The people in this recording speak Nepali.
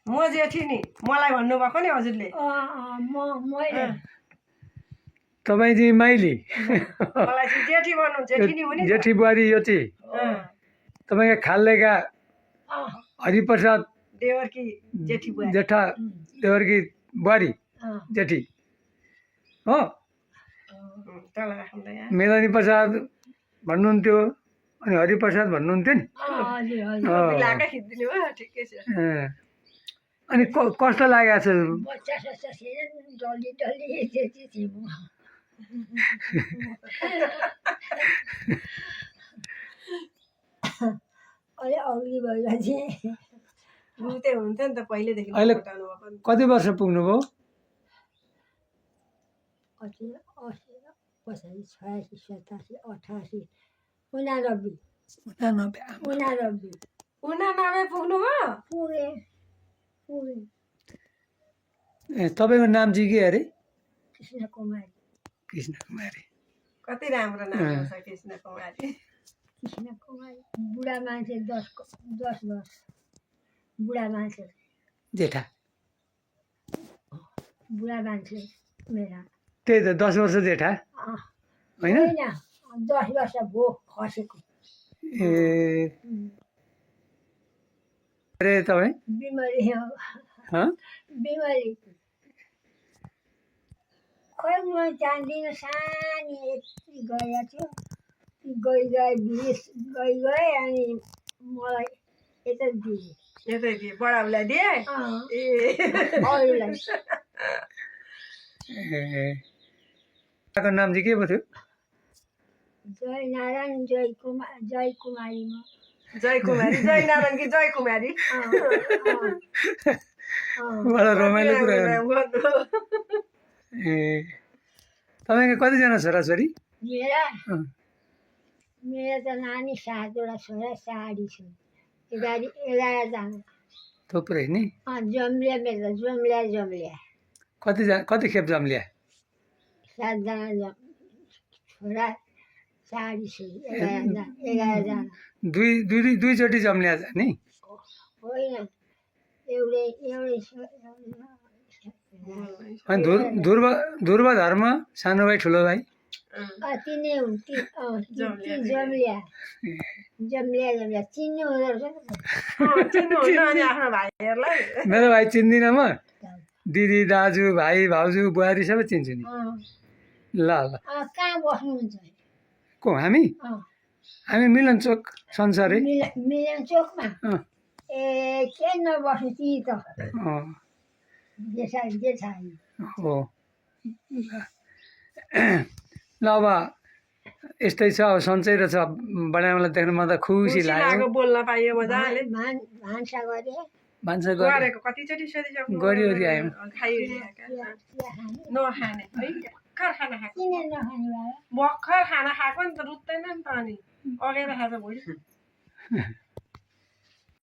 म जेठी नि मलाई भन्नुभएको नि हजुरले तपाईँ चाहिँ माइली मलाई चाहिँ जेठी भन्नु जेठी नि हो नि जेठी बुहारी यो चाहिँ तपाईँका खाल्लेका हरिप्रसाद देवर्की जेठी बुवा जेठा देवर्की बुहारी जेठी हो तल राख्नु यहाँ मेलानी प्रसाद भन्नुहुन्थ्यो अनि हरिप्रसाद भन्नुहुन्थ्यो नि लाकै खिच्दिनु हो ठिकै छ अनि कस्तो लागेको छ अघि भइरहेको रुते हुन्थ्यो नि त पहिलेदेखि अहिले बताउनु भएको नि कति वर्ष पुग्नुभयो 80 86 87 88 89 99 पुग्नुभयो पुगे ए तपाईँको नाम चाहिँ के अरे कृष्ण कुमारी कृष्ण कुमारी कति राम्रो नाम छ कृष्ण कुमारी बुढा मान्छे 10 वर्ष बुढा मान्छे जेठा बुढा मान्छे मेरा त्यही त 10 वर्ष जेठा होइन 10 वर्ष भो खसेको ए अरे तपाईँ बिमारी खै म जान्दिनँ सानी यति गएको थियो गए अनि मलाई यता दिए यतै दिए बडाउलाई दिए ए अरूलाई नाम चाहिँ के पो थियो जय नारायण जय कुमारी म जय कुमारी जय नारायण कि जय कुमारी बडा रमाइलो कुरा ए तपाईँको कतिजना छोराछोरी मेरा त नानी 7 वटा छोरा 4 छ 11 जना थुप्रै नि जम्लिया मेरो जम्लिया कति खेप जम्लिया 7 जना छोरा 4 छोरी 11 जना दुईचोटि जम्लिया नि होइन एउटै अनि ध्रुव धर्म सानो भाइ ठुलो भाइ तिनै हुन् जम्लिया चिन्नु हुँदो रहेछ मेरो भाइ चिन्दिनँ म दिदी दाजु भाइ भाउजू बुहारी सबै चिन्छु नि ल कहाँ बस्नुहुन्छ को हामी मिलन चोक संसारै मिलन चोकमा ए के नबस्नु ती त हो ल अब यस्तै छ अब सन्चै रहेछ बडामालाई देख्न मलाई त खुसी लाग्यो बोल्न पाइयो मजाले भान्सा गरे भान्सा गरेको कतिचोटि सोधिसक्नु गरिवरि आयौँ नखाने है भर्खर खाना खाएको किन नखाने बाबा भर्खर खाना खाएको नि त रुच्दैन नि त अनि अगेर खाएको भोलि